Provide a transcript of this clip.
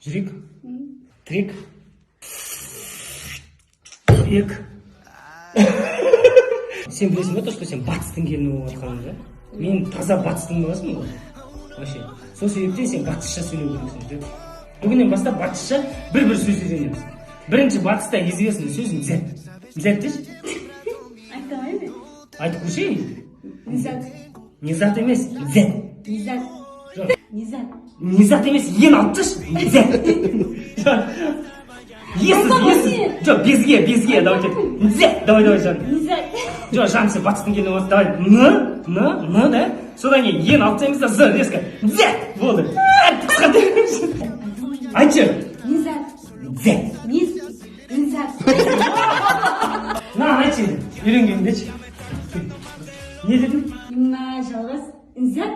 Жүрек, тірек, тірек. Сен білесің ба, то что сен батыстың келіні болып жатқаныңды? Мен таза батыстың баласымын ғой вообще. Сол себептен сен батысша сөйлеу керексің да. Бүгіннен бастап батысша бір бір сөз үйренеміз. Бірінші, батыста известный сөз — нзәт. Нзәт деші. Айта алмаймын мен. Айтып көрсей. Низат. Низат емес, нзәт. Низат. Жоқ. Низат. Низат емес, ен алып тасташы. Нзәт. Жоқ, есіз, есіз. Жоқ, безге, безге. Давай, кет. Нзәт, давай, давай, жан. Низат. Жоқ, жан, сен батыстың келіні боласың. Давай, н, н, н да. Содан кейін ен алып тастаймыз да, з резко. Нзәт болды. Қысқарта. Айтшы. Низат. Нзәт. Низат. Мынаны айтшы енді, үйренгеніңдеші. Не дедің? Мына жалғыз низат.